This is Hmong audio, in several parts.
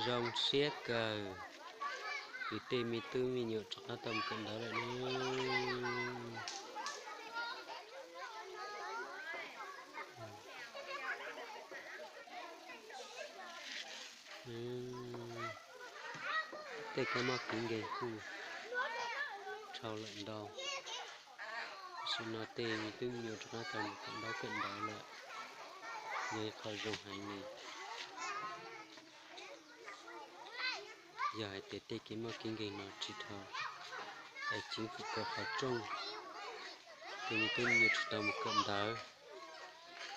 Zoo siab kawg, kwv tij me tub me nyuam rov qab tau mus kawm ntawv lawm ne. Tej kab mob kev nkeeg kuj dhau lawm ntau. Tam sim no tej me tub me nyuam rov qab tau mus kawm ntaub kawm ntawv lawm, yog ib qho zoo heev li. Yog hais tias tej kev mob kev nkeeg no tsis dhau, es ceev fwm kaw qhov rooj, tej me tub me nyuam tsis tau mus kawm ntawv,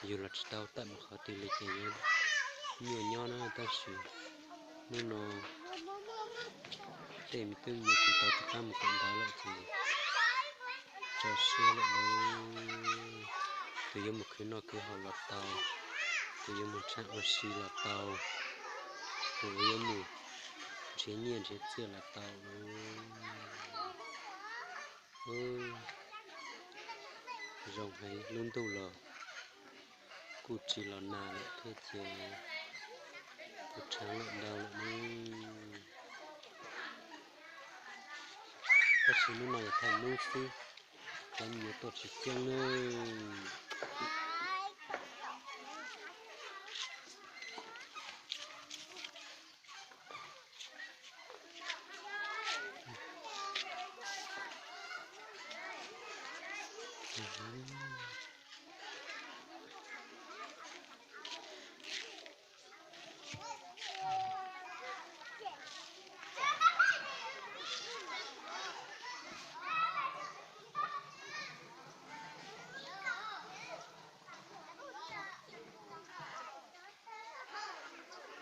yus los tsis tau tawm mus qhov twg li ces yuav nyuaj nyob na. Tab sis hnub no tej me tub me nyuam kuj tau rov qab mus kawm ntawv lawm ces tso siab lawm lauj. Tus yuav mus khwv noj khwv haus los tau, tus yuav mus tshaj ua si los tau, tus yuav mus nrhiav nyiaj nrhiav txiaj los tau lauj. Zoo heev, lub ntuj los kuj tsis los nag lawm thiab ces kuj tshav lawm ntau lawm ne. Tab sis hnub no yog thawj hnub xwb, cov me nyuam tuaj tsis ceeb nawb.